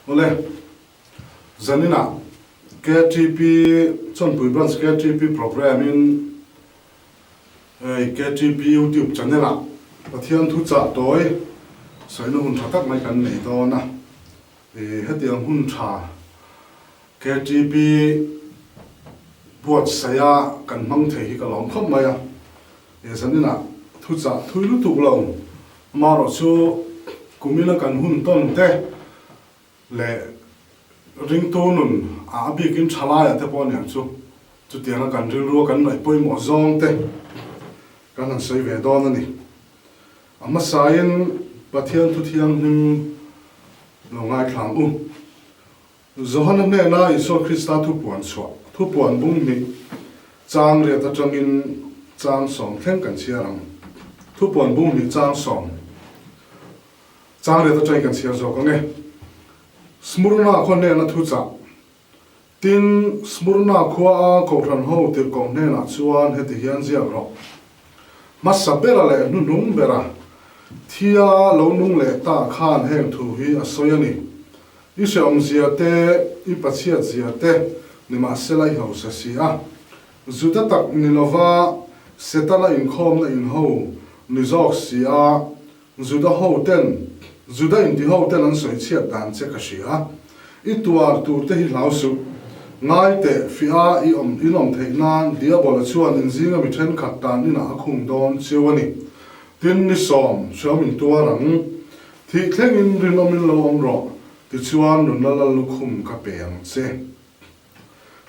Awle, zaninah KTP Chawnpui Branch KTP Programme in hei KTP YouTube channel ah Pathian thu chah tawi sawina hun tha tak mai kan nei dawn a. Hetiang hun tha KTP buatsaia kan hmang thei hi ka lawm khawp mai a. Zaninah thu chah thui lutuk lo amaherawh chu kumina kan hun tawn te leh ringtu nun a a bikin thalaiah te pawh aniang chu chutianga kan rilrua kan ngaih pawimawh zawng te kan han sawi ve dawn a ni. A hmasain Pathian thu thianghlim lo ngaithla ang u. Johana hnena Isua Krista thupuan chhuah, thupuan bung hnih chang riat atangin chang sawm thleng kan chhiar ang. Thupuan bung hnih chang sawm chang riat atangin kan chhiar zawk ang e. Smurna khaw hnena thuchah Tin, Smurna khua a Kohhran ho tirhkoh hnenah chuan heti hian ziak rawh, Hmasa bera leh hnuhnung bera thia lo nung leh ta khan heng thu hi a sawi a ni. I hrehawmzia te, i pachhiatzia te nimahsela i hausa si a. Juda tak ni lova Setana inkhawmna inho ni zawk si a, Juda ho ten, Juda inti ho ten an sawi chhiat dan che ka hria. I tuar tur te hi hlau suh. Ngai teh, fiah i awm, in awm theih nan Diabola chuan in zinga mi thenkhat tan inah a khung dawn cheu a ni. Tin, ni sawm, hreawm in tuar ang. Thih thlengin rinawmin lo awm rawh, tichuan nunna lal lukhum ka pe ang che.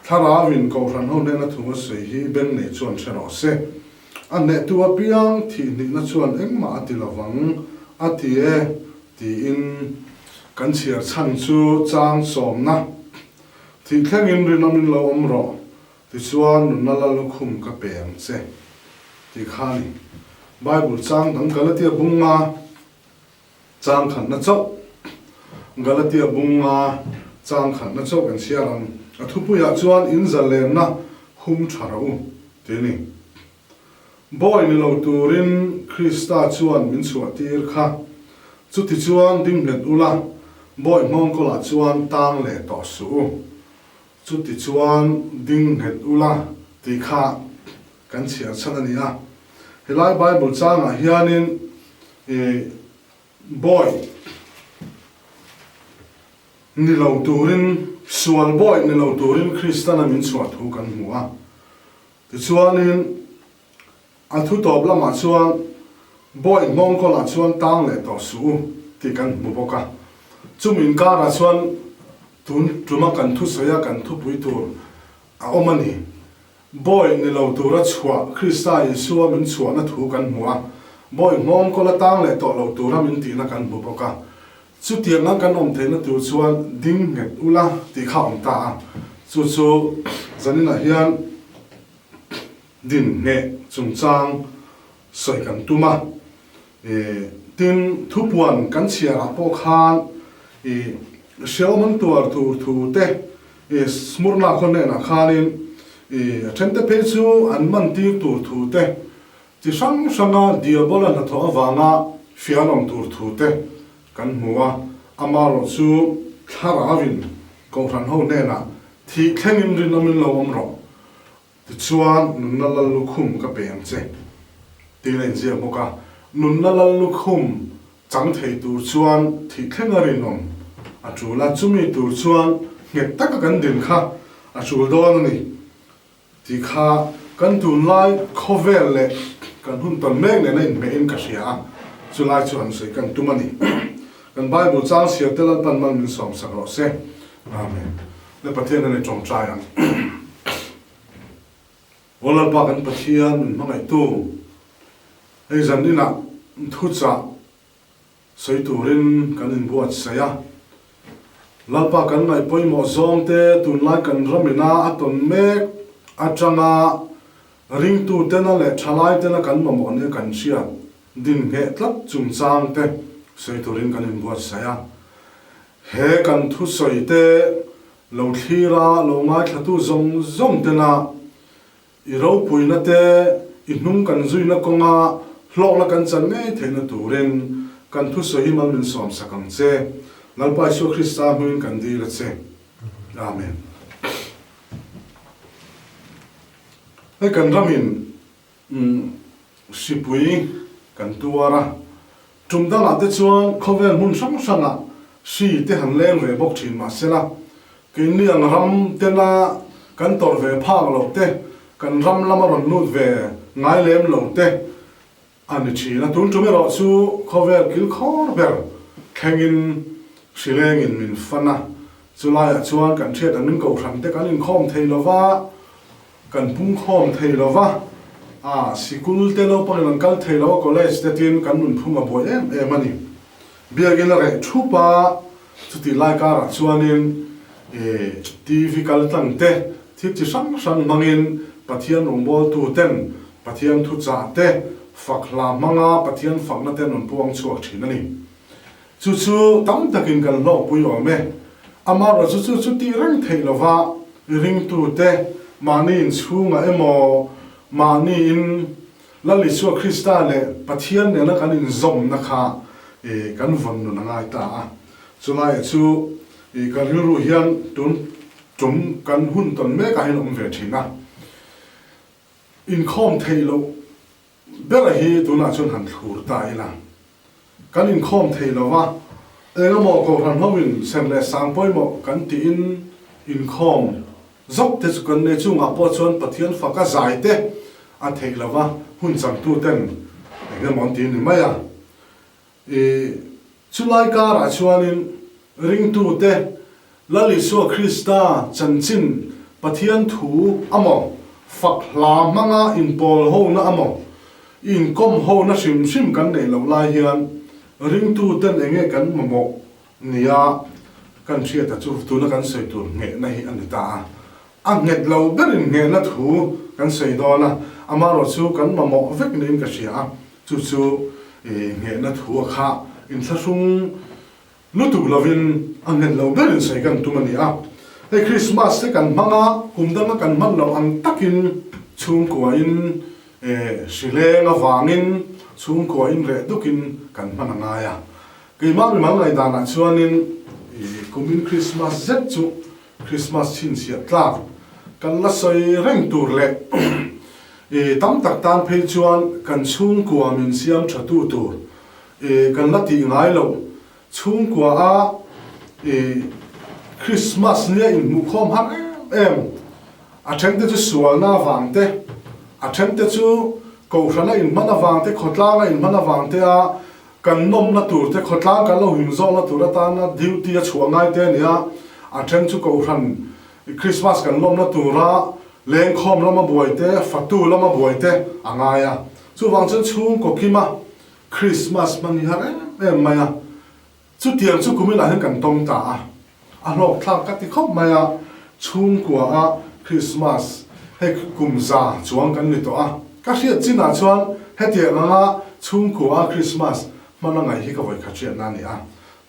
Thlarauin Kohhran ho hnena thu a sawi hi beng nei chuan hre rawh se. A hnehtu apiang thihhnihna chuan engmah a ti lovang a ti e tiin kan chhiar chhan chu chang sawmna thih thlengin rinawmin lo awm rawh tichuan nunna lal lukhum ka pe ang che tih kha a ni. Bible chang dang Galatia bunga Chang khatna chauh, Galatia bunga chang khatna chauh kan chhiar ang. A thupuiah chuan in zalenna hum tha rawh u tih a ni. Bawi ni lo turin Krista chuan min chhuah tir kha. Chuti chuan ding nghet ula, bawi nghawngkawlah chuan tang leh tawh suh u. Chuti chuan ding nghet ula tih kha kan chhiar chhan a ni a. Helai Bible changah hianin i bawi ni lo turin, sual bawi ni lo turin Kristana min chhuah thu kan hmu a. Tichuanin a thu tawp lamah chuan bawi nghawngkawlah chuan tang leh tawh suh u tih kan hmu bawk a. Chumi inkarah chuan tun tuma kan thusawi a kan thupui tur a awm a ni. Bawi ni lo tura chhuah Krista Isua min chhuahna thu kan hmu a, bawi nghawng kawl atang leh tawh lo tura min tihna kan hmu bawk a. Chutianga kan awm theihna tur chuan ding nghet ula tih kha a awm ta a. Chu chu zaninah hian din ngheh chungchang sawi kan tum a. Tin, thupuan kan chhiarah pawh khan i hriawm an tuar tur thu te, i Smurna khaw hnenah khanin i a thente phei chu an man tir tur thu te, chi hrang hranga Diabola hnathawh avanga fian awm tur thu te kan hmu a. Amaherawh chu Thlarauin Kohhran ho hnenah thih thlengin rinawmin lo awm rawh. Tichuan, nunna lal lukhum ka pe ang che, tiin a inziak bawk a. Nunna lal lukhum chang thei tur chuan thih thleng a rinawm a tul a, chumi tur chuan nghet taka kan din kha a tul dawn a ni tih kha kan tunlai khawvel leh kan hun tawn mek nena inhmehin ka hria a, chulai chu han sawi kan tum a ni. Kan Bible chang chhiar te Lalpan mal min sawmsak rawh se. Amen. Le Pathian hian i tawngtai ang. Aw Lalpa kan Pathian min hmangaihtu, hei zan inah thuchah sawi turin kan inbuatsaih a. Lalpa kan ngaih pawimawh zawngte tunlai kan ram ina a tawn mek atanga ringtu tena leh thalai tena kan mamawh nia kan hriat din ngheh tlat chungchangte sawi turin kan inbuatsaih a. He kan thusawi te lo thlir a, lo ngaithlatu zawng zawng tena i ropuina te, i hnung kan zuina kawnga hlawkna kan chan ngei theihna turin kan thusawi hi mal min sawmsak ang che. Lalpa Isua Krista hmingin kan dil a che. Amen. Hei kan ramin hripui kan tuar a, tum dangah te chuan khawvel hmun hrang hrangah hri te han leng ve bawk thin mahsela, keini ang ram tena kan tawrh ve phak loh te, kan ram lama rawn lut ve ngai lem lo te a ni thin a. Tun tum erawh chu khawvel kilkhawr ber thlengin hri lengin min fan a, chulaiah chuan kan hriat angin kohhran te kan inkhawm thei lova, Kan pungkhawm thei lo va, a sikul te naupangin an kal thei lo a, college te tin kan nunphung a buai em em a ni. Biakin a reh thup a, chutih lai karah chuanin TV kal tlang te, thil chi hrang hrang hmangin Pathian rawngbawltu ten Pathian thuchah te, fak hla hmanga Pathian fakna ten rawn puang chhuak thin a ni. Chu chu tam takin kan hlawkpui awm e. Amaherawhchu chu chu tih reng theih lova ringtute mahni inchhungah emaw, mahni in Lal Isua Krista leh Pathian nena kan inzawmna kha kan vawn nun a ngai ta a. Chulaiah chu kan rilru hian tun tum kan hun tawn mekah hian a awm ve thin a. Inkhawm theih loh Bera hi tunah chuan han thlur ta ila, kan inkhawm thei lo va, engemaw Kohhran hoin serh leh sang pawimawh kan tiin inkhawm zawk te chu kan nei chungah pawh chuan Pathian faka zai te a theih lo va, hun changtu ten engemaw an ti ni mai a. I chulai karah chuanin ringtute Lal Isua Krista chanchin Pathian thu amaw, fak hla hmanga inpawl hona amaw, inkawm hona hrim hrim kan neih loh lai hian ringtuten enge kan mamawh nia kan hriata chu tuna kan sawi tur nghehna hi a ni ta a. A nghet lo berin nghehna thu kan sawi dawn a, amaherawhchu kan mamawh vek niin ka hria a, chu chu nghehna thu a kha inthlahrung lutuk lovin a nghet lo berin sawi kan tum a ni a. Hei Krismas te kan hmang a, kum danga kan hman loh ang takin chhungkuain hrileng avangin chhungkuain reh dukin kan hman a ngai a. Keimah mimal ngaihdanah chuanin kumin Krismas zet chu Krismas chhinchhiah tlak kan la sawi reng tur leh i tam tak tan phei chuan kan chhungkua min siam tha tu tur i kan la tih ngai loh chhungkua a i Krismas nia inhmuhkhawm har em em a then te chu sualna avang te a then te chu kohhrana inhman avang te khawtlanga inhman avang te a Kan nawmna tur te, khawtlang kan lo him zawkna tur atana duty a chhuah ngai te a ni a, a then chu Kohhran Krismas kan lawmna tura lengkhawm lama buai te, fatu lama buai te a ngai a. Chuvang chuan chhungkaw kima Krismas hman hi har em em mai a, chutiang chu kumin ah hian kan tawng ta a, a hlawkthlak ka ti khawp mai a, chhungkua a Krismas hei kum za chuang kan ni tawh a, ka hriat chinah chuan hetiang anga chhungkua a Krismas hman a ngaih hi ka vawikhat hriatna a ni a,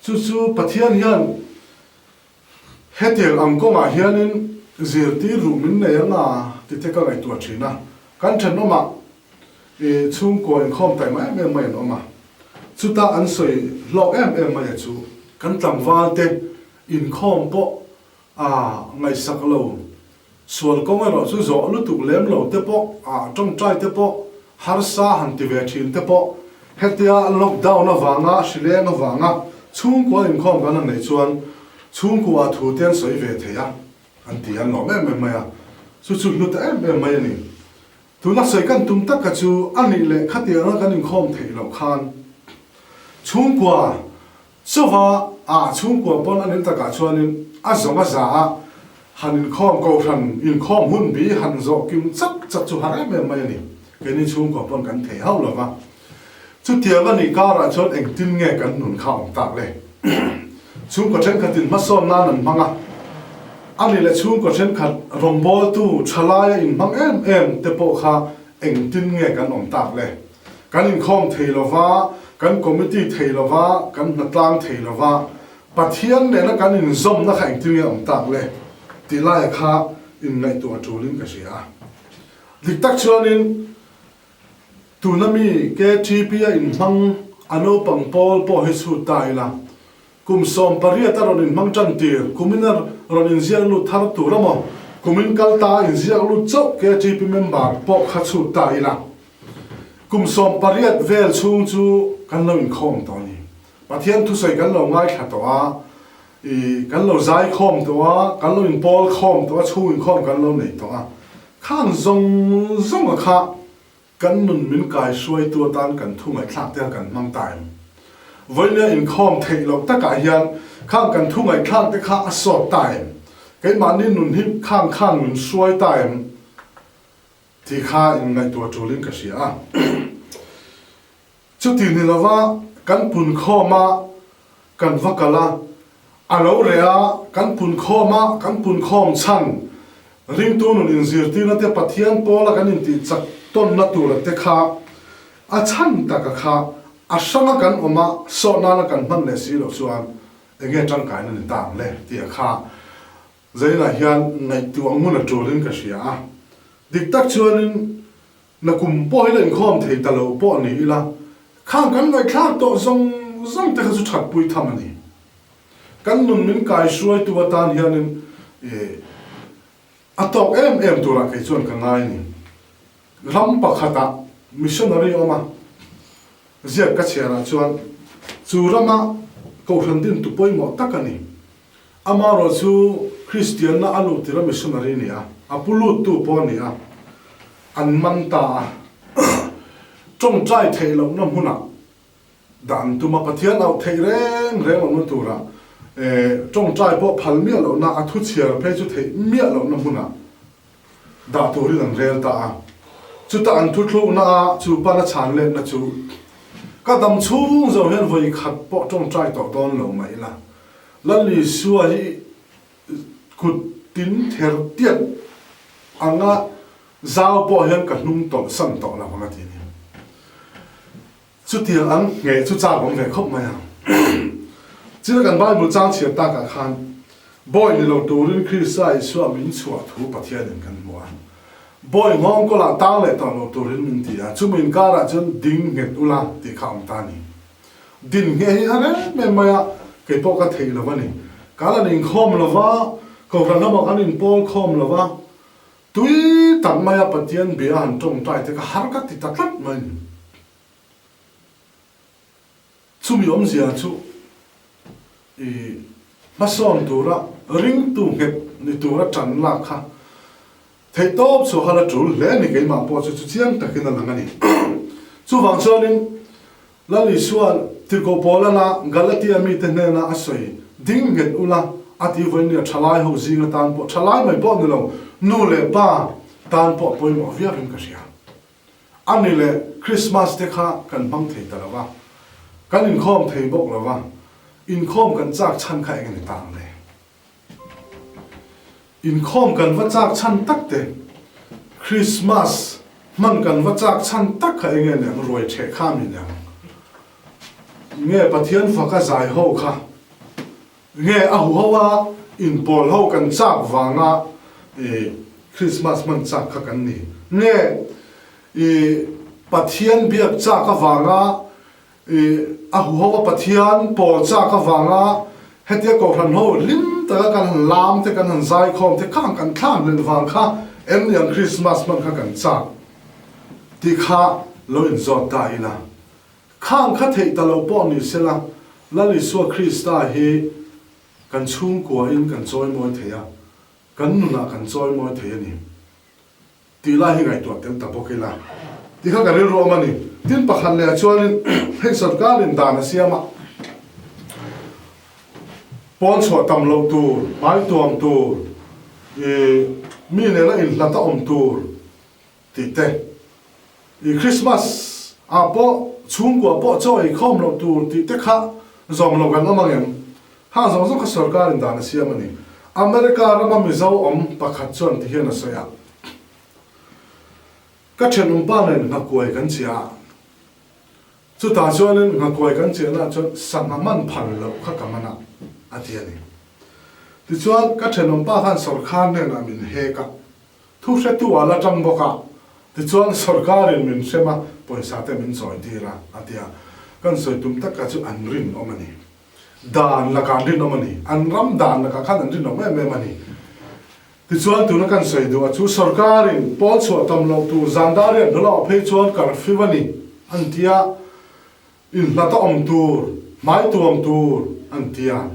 chu chu Pathian hian hetiang ang kawngah hianin zirtir ruh min nei anga tite ka ngaihtuah thin a, kan thenawmah I chhungkua inkhawm taima em em mai an awm a, chuta an sawi hlawk em em mai a chu kan tlangval te inkhawm pawh a ngaihsak lo, sual kawng erawh chu zawh lutuk lem lo te pawh a tawngtai te pawh harsa han ti ve thin te pawh hetia lockdown avanga hrileng avanga chhungkua inkhawm kan han neih chuan chhungkua thu te an sawi ve thei a an ti an lawm em em mai a, chu chu hlu ta em em mai a ni. Tuna sawi kan tum taka chu a nih leh khatianga kan inkhawm theih loh khan chhungkua chauha ah chhungkua pawn a nin takah chuanin a zawng a za a han inkhawm kohhran inkhawm hun bi han zawh kim chak chak chu har em em mai a ni. Keini chhungkua pawn kan thei hauh lova. Chutiang a nih karah chuan engtin nge kan nun kha awm tak le? Chhungkaw thenkhatin hmasawn nan an hmang a, a nih leh chhungkaw thenkhat rawngbawltu thalaia inhmang em em te pawh kha engtin nge kan awm tak le? Kan inkhawm thei lova, kan committee thei lova, kan hnatlang thei lova, Pathian nena kan inzawmna kha engtin nge awm tak le? Tih laia kha inngaihtuah tulin ka hria a. Dik tak chuanin Tuna mi KTP a inhmang a naupang pawl pawh hi chhut ta ila. Kum 18 a rawn inhmang tan tir, kumin a rawn inziak lut thar tur a maw? Kumin kal ta a inziak lut chauh KTP member pawh kha chhut ta ila. Kum 18 vel chhung chu kan lo inkhawm tawh a ni. Pathian thusawi kan lo ngaithla tawh a, i kan lo zai khawm tawh a, kan lo inpawl khawm tawh a, chhung inkhawm kan lo nei tawh a. Khang zawng zawnga kha Kan nun min kai hruaitu atan kan thu ngaihthlak te kha kan hmang ta em? Vawinia inkhawm theih loh takah hian khang kan thu ngaihthlak te kha a sawt ta em? Keimahni nun hi khang khan min hruai ta em? Tih kha inngaihtuah tulin ka hria a. Chuti ni lova kan punkhawm a, kan va kal a, a lo reh a, kan punkhawm a, kan punkhawm chhan ringtu nun inzirtirna te Pathian pawla kan intih chak tawnna tura te kha a chhan taka kha a hranga kan awm a, sawh nana kan hman leh si loh chuan enge tangkaina ni ta ang le tih a kha Zainah hian ngaihtuah ngun a tulin ka hria a. Dik tak chuanin Na kum pawh hi la inkhawm thei ta lo pawh ni ila, khang kan ngaihthlak tawh zawng zawng te kha chu that pui tham a ni. Kan nun min kai hruaitu atan hianin a tawk em em turah kei chuan ka ngai a ni. Ram pakhatah missionary awm a, ziak ka chhiarah chuan chu rama kohhran dintu pawimawh tak a ni. Amaherawh chu Kristianna a luh tirh a missionary ni a, a pu luttu pawh a ni a, an man ta a. Tawngtai theih lohna hmunah dah an tum a, Pathian auh theih reng reng lohna turah tawngtai pawh phal miah lohna, a thu chhiar phei chu theih miah lohna hmunah dah turin an rel ta a. Chutah an thuthlukna a chu pan a chhan letna chu, Ka dam chhung zo hian vawi khat pawh tawngtai tawh dawn lo mah ila, Lal Isua hi kut tin ther tiat anga zau pawh hian ka hnung tawlh san tawh lo ang a ti a ni. Chutiang ang ngheh chu chak awm ve khawp mai ang. Chila kan Bible chang chhiar takah khan Bawi ni lo turin Krista Isua min chhuah thu Pathianin kan hmu a. Bawi nghawng kawlah tang leh tawh lo turin min ti a, chumi inkarah chuan ding nghet ula tih kha awm ta a ni. Din ngheh hi a rem em mai a, kei pawh ka theih lo a ni. Kan an inkhawm lo va, Kohhran lamah kan inpawl khawm lo va, tui tak maia Pathian bia han tawngtai te kha har ka ti ta tlat mai a ni. Chumi awmzia chu i hmasawn tura ringtu nghet ni tura tan lak kha Theihtawp chu hal a tul hle a ni, keimah pawh chu chu chiang takin a lang a ni. Chuvang chuanin Lal Isua'n Tirhkoh Paulana Galatia mite hnena a sawi, Ding nghet ula, a tih vawiin nia thalai ho zing atan pawh, thalai mai pawh ni lo, nu leh pa tan pawh pawimawh viauin ka hria. A ni leh Krismas te kha kan hmang thei ta lo va, kan inkhawm thei bawk lo va, inkhawm kan chak chhan kha eng a ni ta ang le? Inkhawm kan va chak chhan tak te, Christmas hman kan va chak chhan tak kha enge ni ang, ruai theh kha mi ni ang? Nge Pathian faka zai ho kha? Nge a huho a inpawl ho kan chak vanga Christmas hman chak kha kan ni? Nge i Pathian biak chak avanga I a huho a Pathian pawl chak avanga hetia kohhran ho hlim taka kan han lam te kan han zai khawm te khang kan thlam hlelh vang kha em ni ang Christmas hman kha kan chak tih kha lo inzawt ta ila. Khang kha theih ta lo pawh ni sela Lal Isua Krista hi kan chhungkua in kan chawimawi thei a, kan nunah kan chawimawi thei a ni. Tih lai hi ngaihtuah tel ta bawk ila tih kha ka rilru awm a ni. Tin, pakhat leh ah chuanin hei sorkarin dan a siam a, pawn chhuah tam loh tur, hmai tuam tur, ih mi nena inhlat a awm tur tih te, ih Christmas ah pawh chhungkua pawh chaw ei khawm loh tur tih te kha zawm lo kan awm ang em? Hang zawng zawng kha sorkarin dan a siam a ni. America rama Mizo awm pakhat chuan ti hian a sawi a, Ka thenawm pa nen nghakuai kan chiah a, chutah chuanin nghakuai kan chiahnaah chuan sangha man phal loh kha ka man a, a ti a ni. Tichuan ka thenawm pa khan sorkar hnenah min hek a, thu hretu a la tang bawk a, tichuan sorkarin min hrem a, pawisa te min chawi tir a, a ti a. Kan sawi tum taka chu an rinawm a ni. Dan lakah an rinawm a ni. An ram dan lakah khan an rinawm em em a ni. Tichuan tuna kan sawi duh a chu sorkarin pawl chhuah tam loh tur zan dar riat hnu lamah phei chuan curfew a ni an ti a, inhlata awm tur, hmai tuam tur an ti a.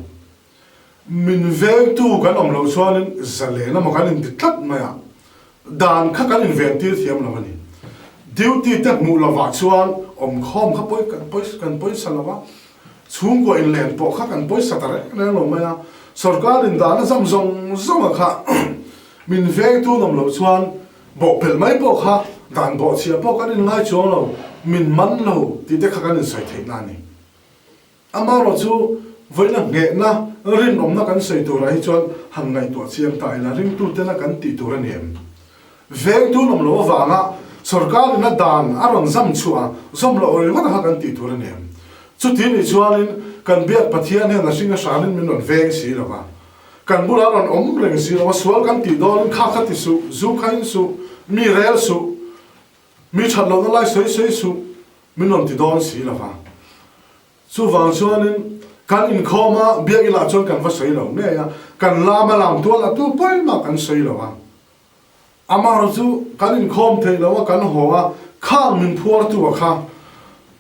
Min vengtu kan awm loh chuanin zalen emaw kan inti tlat mai a, dan kha kan inventir thiam lo a ni. Duty te hmuh lovah chuan awmkhawm kha pawi kan pawi kan pawisa lo a, chhungkua inlen pawh kha kan pawisa ta reng reng lo mai a, sorkar in dahna zam zawng zawnga kha min vengtu an awm loh chuan bawhpelh mai pawh kha dan bawhchhiah pawh kan inngai chuang lo, min man lo tih te kha kan insawi theihna a ni. Amaherawh chu vawiina nghehna, rinawmna kan sawi turah hi chuan han ngaihtuah chiang ta ila, ringtutena kan tih tur a ni em? Vengtu nawm loh avanga sorkar ina dan a rawn zam chhuah a, zawm loh ringawt kha kan tih tur a ni em? Chuti nih chuanin kan biak Pathian hian a hring a hranin min rawn veng si lo va, kan bulah a rawn awm reng si lo va, sual kan tih dawnin kha kha ti suh, zu kha in suh, mi rel suh, Mi that lohna lai sawi sawi suh, min rawn ti dawn si lo va. Chuvang chuanin kan inkhawm a, biakilah chuan kan va sawi lo ngei a, kan lam a lam tual a tu pawimah kan sawi lo a. Amaherawh chu kan inkhawm theih lo a, kan haw a, khang min phuartu a kha,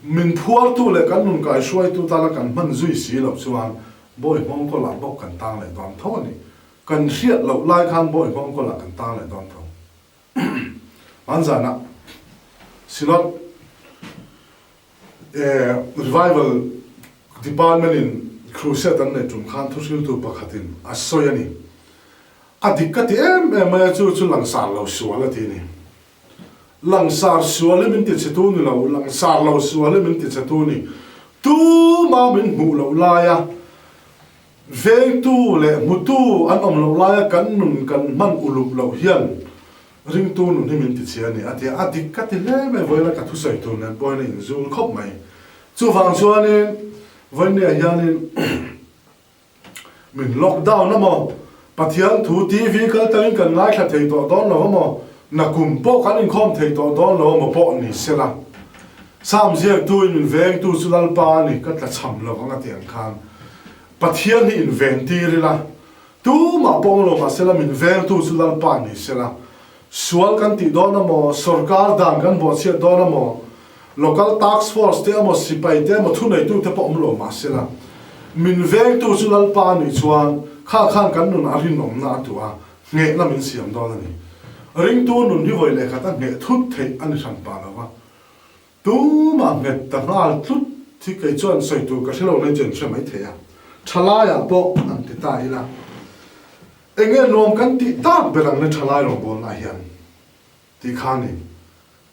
min phuartu leh kan nun kaihruaitu tana kan hman zui si loh chuan bawi nghawng kawlah bawk kan tang leh dawn tho a ni. Kan hriat loh lai khan bawi nghawng kawlah kan tang leh dawn tho. Hmanzana Synod Revival Department in Crusade an neih tum khan thuhriltu pakhatin a sawi a ni. A dik ka ti em em mai a, chu chu langsar lo sual a ti a ni. Langsar sual hi min ti chhe tu ni lo, langsar lo sual hi min ti chhe tu ni. Tuma min hmuh loh laia Vengtu leh hmutu an awm loh laia kan nun kan hman uluk loh hian ringtu nun hi min ti chhia a ni a ti a, a dik ka ti hle mai, vawiina ka thusawi tur nen pawhin a inzul khawp mai. Chuvang chuanin vawinia hianin min lockdown a maw, Pathian thu TV kal tangin kan ngaithla thei tawh dawn lo a maw, nakum pawh kan inkhawm thei tawh dawn lo a maw pawh ni sela, Sam ziaktuin min vengtu chu Lalpa a ni, ka tlachham lo ang a ti ang khan Pathian hi inven tir ila, tumah pawng lo mah sela min vengtu chu Lalpa ni sela. Sual kan tih dawn a maw, sorkar dan kan bawhchhiat dawn a maw, local task force te emaw sipai te emaw thuneitu te pawh awm lo mah sela, min vengtu chu Lalpa a nih chuan kha khan kan nun a rinawmna a tuah a, nghehna min siam dawn a ni. Ringtu nun hi vawi lehkhat a ngheh thut theih a ni hran pah lo va. Tumah nghet ta nghal tlut hi kei chuan sawi tur ka hre lo nei chu an hre mai thei a, thalaiah pawh an ti ta ila. Enge nuam kan tih tak ber ang le thalai rawngbawlnaah hian tih kha a ni.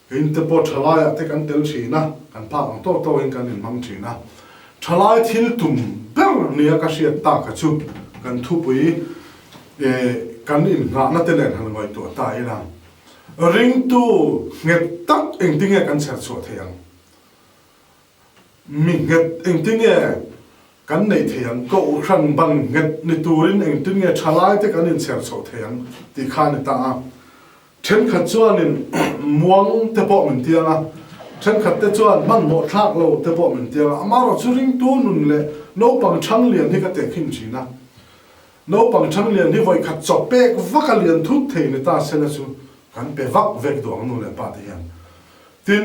Kein te pawh thalaiah te kan tel thin a, kan phak ang tawk tawkin kan inhmang thin a. Thalai thil tum ber nia ka hriat tak a chu kan thupui kan innghahna te nen han ngaihtuah ta ila. Ringtu nghet tak engtinge kan chher chhuah thei ang? Mi nghet engtinge kan neih thei ang? Kohhran ban nghet ni turin engtinge thalaite kan inchher chhoh thei ang tih kha a ni ta a. Thenkhat chuanin muang te pawh min tiang a, thenkhat te chuan hmanhmawh thlak lo te pawh min tiang a. Amaherawhchu ringtu nun leh naupang thanglian hi ka tehkhin thin a. Naupang Thanglian hi vawikhat chaw pek vak a lian thut thei ni ta sela chu kan pe vak vek duh ang nu leh pa te hian. Tin,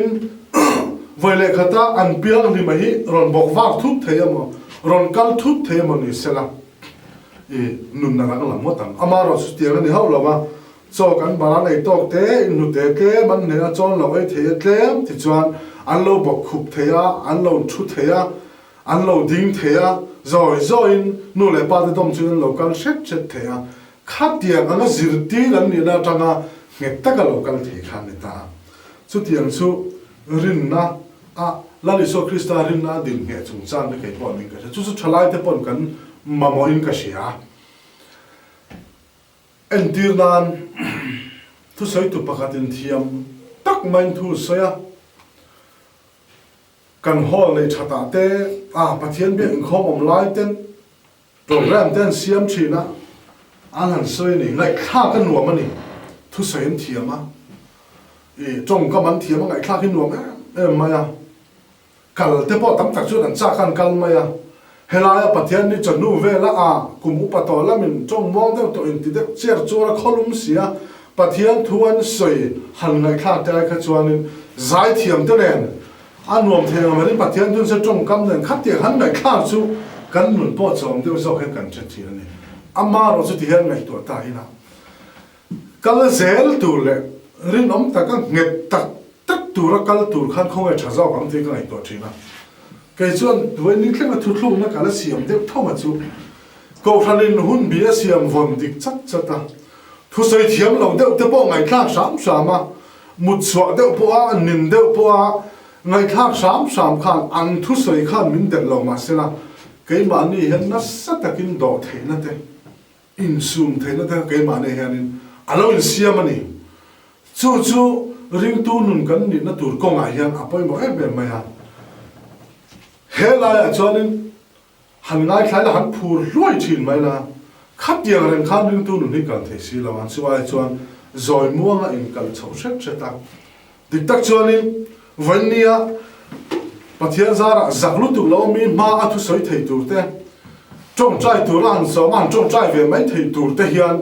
vawi leh khata an piang hlima hi rawn bawk vak thut thei emaw, rawn kal thut thei emaw ni sela i nun a rang lam ngawt ang. Amaherawh chu tiang a ni hauh lo va, chaw kan bar an ei tawk te, inhnute tlem an nei a, chaw an lo ei thei a tlem tichuan an lo bawk khup thei a, an lo thu thei a, An lo ding thei a, zawi zawiin nu leh pa te dawm chuan an lo kal hret hret thei a, khatiang anga zirtir an nihna atanga nghet taka lo kal thei kha an ni ta a. Chutiang chu rinna a Lal Isua Krista rinna a din ngheh chungchang te kei pawh niin ka hria. Chu chu thalaite pawn kan mamawhin ka hria. Entir nan thusawitu pakhatin thiam tak maiin thu sawi a. Kan hall nei thatah te a Pathian biak inkhawm awm lai ten program te an siam thin a, an han sawi a ni, ngaihthlak a nuam a ni, thusawi an thiam a, ih tawngkam an thiam a ngaihthlak hi nuam em em mai a, kal te pawh tam tak chuan an chak a an kal mai a. Helaia Pathian ni chawhnu vela a kum upa tawh lamin tawng muang deuh tawh inti deuh cher chuar a khawlum si a, Pathian thu an sawi han ngaihthlak te ai kha chuanin zaithiam te nen a nuam thei ang manin Pathian thun se tawngkam nen khatiang han ngaihthlak chu kan nun pawh chawm deuh zawk hian kan hre thin a ni. Amaherawh chu tihian ngaihtuah ta ila kal zel tur leh rinawm taka nghet tak tak tura kal tur khan khawngaih tha zawk ang tih ka ngaihtuah thin a. Kei chuan Dwayne thlenga thuthlukna ka la siam deuh tho a chu. Kohhranin hun bi a siam vawn dik chat chat a, thusawi thiam lo deuh te pawh ngaihthlak hram hram a, mut chhuah deuh pawh a, nin deuh pawh a, ngaihthlak hram hram khan an thusawi khan min delh lo mahsela keimahni hian nasa takin dawh theihna te, Insum theihna te kha keimahni hianin a lo insiam a ni. Chu chu ringtu nun kan nihna tur kawngah hian a pawimawh em em mai a. He laiah chuanin han ngaithlai la, han phur hluai thin mai la, khatiang reng khan ringtu nun hi kal thei si lo ang. Chu ai chuan zawi muanga inkal chhoh hret hret a. Dik tak chuanin vawinia Pathian zarah zak lutuk lo mi hma a thusawi thei tur te, tawngtai tura han sawm a han tawngtai ve mai thei tur te hian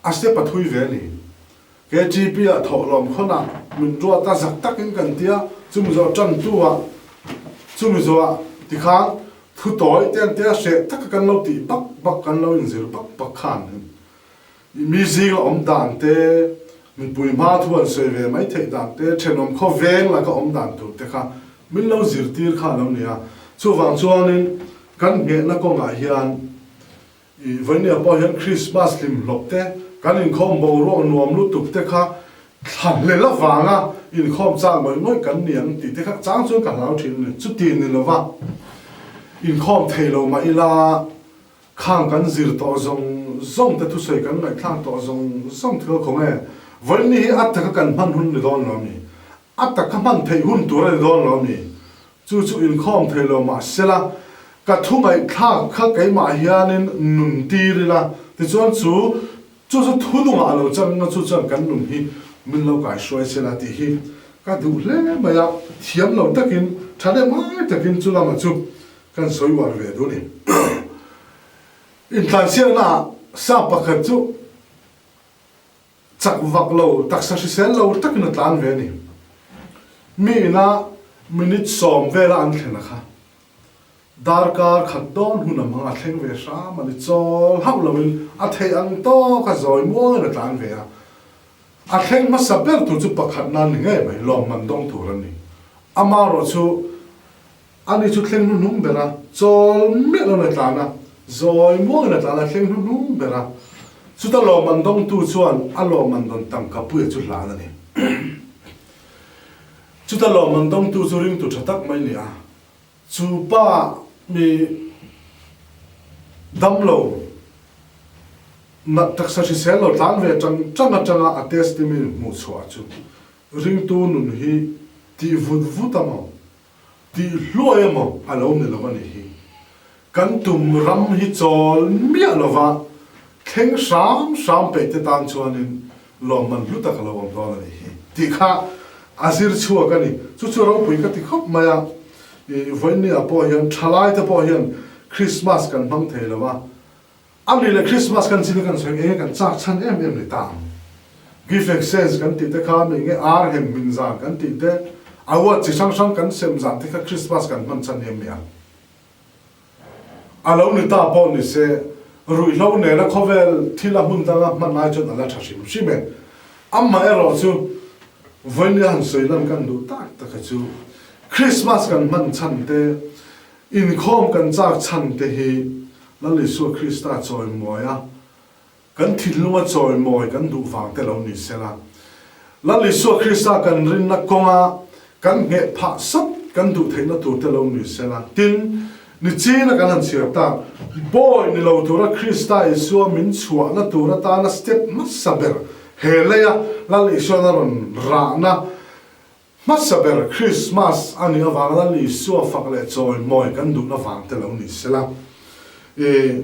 a step a thui ve a ni. KTP ah thawhlawm khawnah min ruat a zak takin kan tia, chumi zawh tantu ah, chumi zawh ah tikhan thu tawi te an tia hreh taka kan lo tih bak bak kan lo inzir bak bak khan Mi zinga awm dan te, mipui hma thu an sawi ve mai theih dan te, thenawm khaw veng laka awm dan tur te kha min lo zirtir kha a lo ni a. Chuvang chuanin kan nghehna kawngah hian i vawinia pawh hian Krismas hlimhlawp te, kan inkhawm boruak nuam lutuk te kha thlahlel avanga inkhawm chak ngawih ngawih kan ni ang tih te kha chang chuan ka hlau thin a ni. Chuti ni lova inkhawm thei lo mah ila, Khang kan zir tawh zawng zawng te thusawi kan ngaihthlak tawh zawng zawng thil khaw nge? Vawiin hi a taka kan hman hun ni dawn lo mi? A taka hman theih hun tur a ni dawn lo mi? Chu chu inkhawm thei lo mah sela, ka thu ngaihthlak kha keimah hianin nun tir ila, tichuan chu chu chu thu nungah a lo chang anga chu chuan kan nun hi min lo kaihruai sela tih hi ka duh hle mai a, thiam lo takin, tha leh mai takin chu lamah chu Kan sawi uar ve duh ni. Intlansiaknaah sa pakhat chu chak vak lo, taksa hrisel lo takin a tlan ve a ni. Mi ina minute sawm vela an thlen a kha. Darkar khat dawn hun a hmang a thleng ve hram a ni. Chawl hauh loin a theih ang tawk a zawi muangin a tlan ve a. A thleng hmasa ber tur chu pakhat nan ni ngei mai, lawmman dawng tur a ni. Amaherawhchu Ani chu thleng hnuhnung ber a, chawl miah lo na tlan a, zawi muangin a tlan a, thleng hnuhnung ber a. Chuta lawmman dawngtu chuan a lawmman dawn tangka puia chu hlan a ni. Chuta lawmman dawngtu chu ringtu tha tak mai ni a, chu pa mi damlo nat taksa hrisel lo tlan ve tang tang atanga a testimony hmuh chhuah chu ringtu nun hi tih vut vut a maw? Tih hluai emaw a lo ni lo a nih hi. Kan tum ram hi chawl miah lova thleng hram hram peih te tan chuanin lawmman hlu tak a lo awm dawn a nih hi tih kha a zir chhuak a ni. Chu chu ropui ka ti khawp mai a, i vawinia pawh hian thalai te pawh hian Krismas kan hmang thei lo a, A ni le Christmas kan chin a kan sawi eng nge kan chak chhan em em ni ta ang. Gift exchange kan tih te kha mi nge ar hem min zan kan tih te, award chi hrang hrang kan sem zan te kha Christmas kan hman chhan em mi ang. A lo ni ta pawh ni se, ruihhlo nena khawvel thil a hmun danga hman lai chuan a la tha hrim hrim e. Amaherawh chu vawiin han sawi lan kan duh tak tak a chu Christmas kan hman chhan te, Inkhawm kan chak chhan te hi Lal Isua Krista chawimawi a, kan thinlunga chawimawi kan duh vang te lo ni sela. Lal Isua Krista kan rinna kawnga kan ngheh phah sap kan duh theihna tur te lo ni sela. Tin, nichina kan han chhiar tak, bawi ni lo tura Krista Isua min chhuahna tur atana step hmasa ber he leia Lal Isuan a rawn rahna Hmasa ber Krismas a nih avang Lal Isua fak leh chawi mawi kan duhna vang te lo ni sela i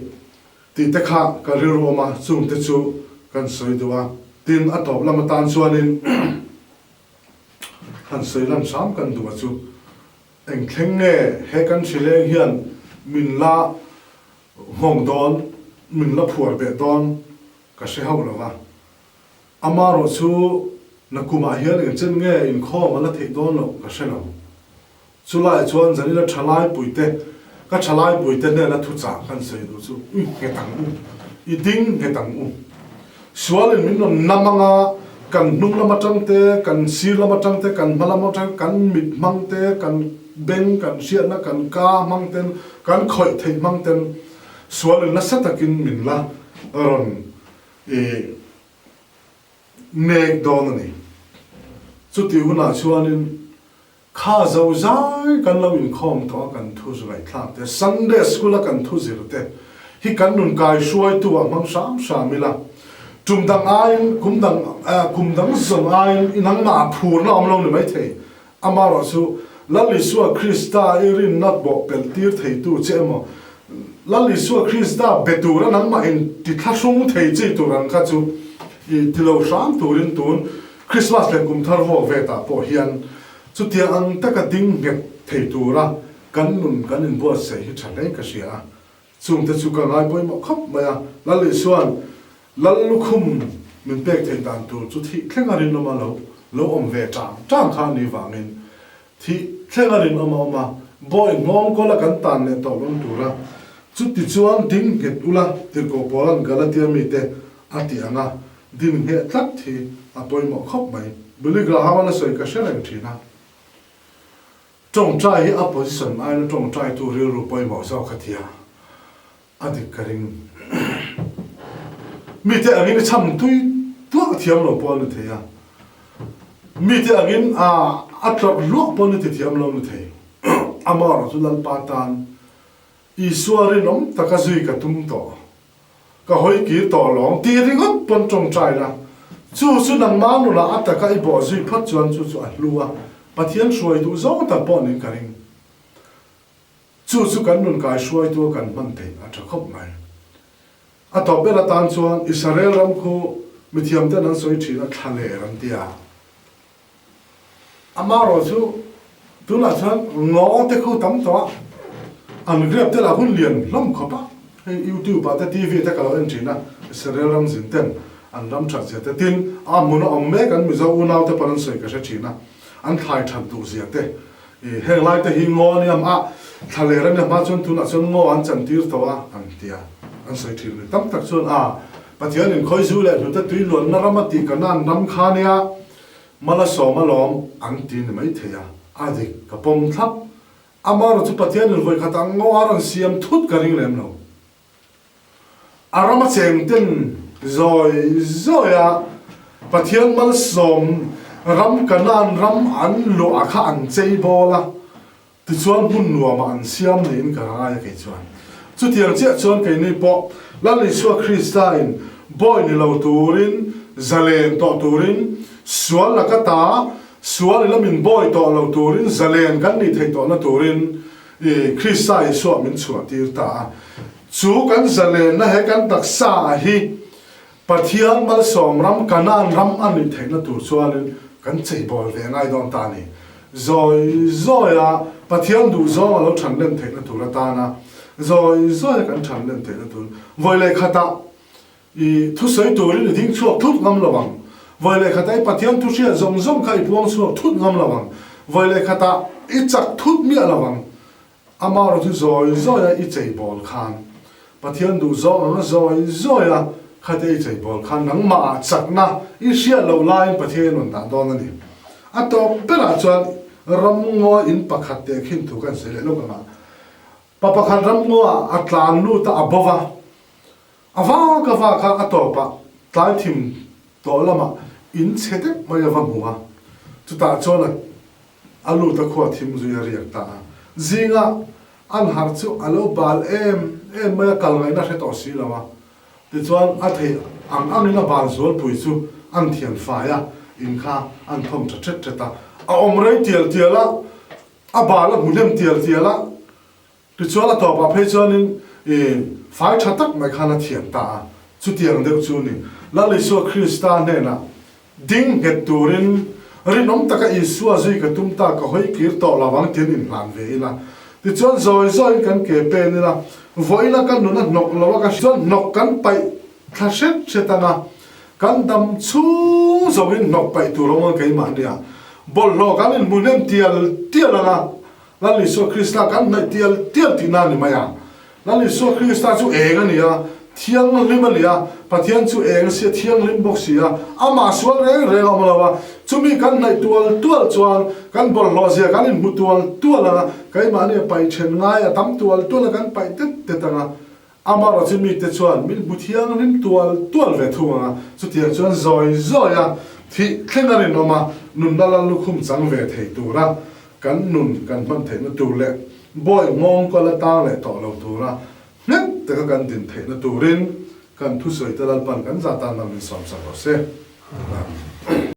tih te kha ka rilru awm a, chung te chu kan sawi duh a. Tin, a tawp lam atan chuanin han sawi lan hram kan duh a chu eng thleng nge he kan hrileng hian. min la nghawng dawn, min la phuar beh dawn ka hre hauh lo va. Amarawh chu nakumah hian engchen nge inkhawm a la theih dawn loh ka hre lo. Chulaiah chuan zanina thalaipuite, ka thalaipuite hnena thuchah kan sawi duh chu i nghet ang u, i ding nghet ang u. Sualin min rawn nam anga kan hnung lam atang te, kan sir lam atang te, kan hma lam atang, kan mit hmang te, kan beng, kan hriatna, kan ka hmang ten, kan khawih theih hmang ten sualin nasa takin min la rawn i nek dawn a ni. Chutih hunah chuanin Kha zo zai kan lo inkhawm tawh a kan thu ngaihthlak te, Sunday School a kan thu zir te hi kan nun kai hruaitu ah hmang hram hram ila, tum dang aiin kum dang kum dang zawng aiin i nangmah ah phurna awm lo ni maithei. Amaherawhchu Lal Isua Krista i rinna bawh pelh tir theitu che emaw, Lal Isua Krista be tura nangmah in ti thlahrung thei chi tur ang kha chu i ti lo hram turin tun Krismas leh kum thar vuak ve tah pawh hian chutiang ang taka ding nghet thei tura kan nun kan inbuatsaih hi tha hle ka hria a. Chungte chu ka ngai pawimawh khawp mai a, Lal Isua'n Lal lukhum min pek theih dan tur chu thih thlenga rinawma lo lo awm ve tang tang kha a nih vangin thih thlenga rinawma awm a, bawi nghawng kawla kan tan leh tawh lawm tura chuti chuan ding nghet ula tirhkoh Paula'n Galatia mite a ti ang a, Din ngheh tlat hi a pawimawh khawp mai. Billy Graham-a la sawi ka hre reng thin a. Tawngtai hi a position aina tawngtaitu rilru pawimawh zawk a tia a dik ka ring. Mite angin i cham tui tuah thiam lo pawh a ni thei a, mite angin a tlawrh hluah pawh a ni ti thiam lo a ni thei. Amaherawhchu Lalpa tan Isua rinawm taka zui ka tum tawh. Ka hawi kir tawh lawng tih ringawt pawn tawngtai la, chu chu nangmah nunah a taka i bawh zui phawt chuan chu chu a hlu a, Pathian hruai duh zawng tak pawh niin ka ring. Chu chu kan nun kai hruaitu a kan hman theih a tha khawp mai. A tawp ber atan chuan Israel ram khu mithiamten an sawi thin a thla ler an ti a. Amaherawh chu tunah chuan ngaw te khu tam tawh a, an grep te lah hun lian hlawm khawp a, hei YouTube ah te TV te ka lo en thin a, Israel ram zin ten an ram that zia te tin a hmun a awm mek an Mizo unau te pawn an sawi ka hre thin a, an thlai that duh zia te i heng lai te hi ngaw a niam a, thla ler a nia hma chuan tunah chuan ngaw an chan tir tawh a an ti a, an sawi thin a ni. Tam tak chuan a Pathian in khawizu leh hnute tui luanna ram a tih ka nan ram kha nia, Malasawm alawm an ti ni mai thei a, a dik ka pawm thlap. Amaherawh chu Pathian in vawikhat ang ngaw a rawn siam thut ka ring lem lo. A rama cheng ten zawi zawi a Pathian malsawm ram Kanaan ram an luah kha an chei bawl a, Tichuan hmun nuamah an siam niin ka ngai a kei chuan. Chutiang chiah chuan keini pawh Lal Isua Krista in bawi ni lo turin, zalen tawh turin, sual laka ta, sual i lamin bawi tawh lo turin, zalen kan nih theih tawhna turin i Krista Isua min chhuah tir ta a. Chu kan zalenna he kan taksa hi Pathian malsawm ram Kanaan ram a nih theihna tur chuanin kan cheibawl ve ngai dawn ta a ni. Zawi zawia Pathian duhzawng a lo than len theihna tur atana zawi zawia kan than len theihna tur vawi leh khatah i thusawi turin i ding chhuak thut ngam lo ang. Vawi leh khatah i Pathian thu hriat zawng zawng kha i puang chhuak thut ngam lo ang. Vawi leh khatah i chak thut miah lo ang. Amaherawh chu zawi zawia i cheibawl khan, Pathian duh zawng anga zawi zawia khate i cheibawl khan nangmahah chakna i hriat loh laiin Pathian rawn dah dawn a ni. A tawp berah chuan ramngaw in pakhat teh khin thu kan sawi leh lawk ang a. Pa pakhat ramngawah a tlan lut a, a bo va. A vak a vak a, a tawpah tlai thim tawh lamah in chhe deuh mai a va hmu a. Chutah chuan a A lut a khua thim zui a riak ta a. Zingah an harh chu a lo bal em em mai a, kal ngaihna hre tawh si lo a. Tichuan a theih ang angin a bal zualpui chu an thian fai a, in kha an thawm tha thet thet a. A awm rei tial tial a, a bal a hmu hnem tial tial a. Tichuan a tawpah phei chuanin i fai tha tak mai khan a thiam ta a, chutiang deuh chu ni. Lal Isua Krista hnenah ding nghet turin rinawm taka Isua zui ka tum ta, ka hawi kir tawh lo ang tiin inhlan ve ila. Tichuan zawi zawiin kan ke pen ila, vawiina ka nun a hnawk lo a ka hriat chuan hnawk kan paih thla hret hret ang a, kan dam chhung zawngin hnawk paih tur awm ang keimahnia bawlhhlawh kan inhmu hnem tial tial ang a, Lal Isua Krista kan hnaih tial tial tihna a ni mai a. Lal Isua Krista chu eng a ni a, thianghlim a ni a, Pathian chu eng a si a, thianghlim bawk si a, amah sual reng reng a awm lo a, chumi kan hnaih tual tual chuan kan bawlhhlawh zia kan inhmu tual tual ang a, keimahni a paih then ngai a tam tual tual a kan paih tet tet ang a, amaherawh chu mite chuan min hmu thianghlim tual tual ve thung ang a, chutiang chuan zawi zawi a thih thleng a rinawm a, nunna lal lukhum chang ve thei tura Kan nun kan hman theihna tur leh bawi nghawng kal atang leh tawh lo tura nghet taka kan din theihna turin kan thusawi te Lalpan kan zah tan lam min sawmsak rawh se. Amen.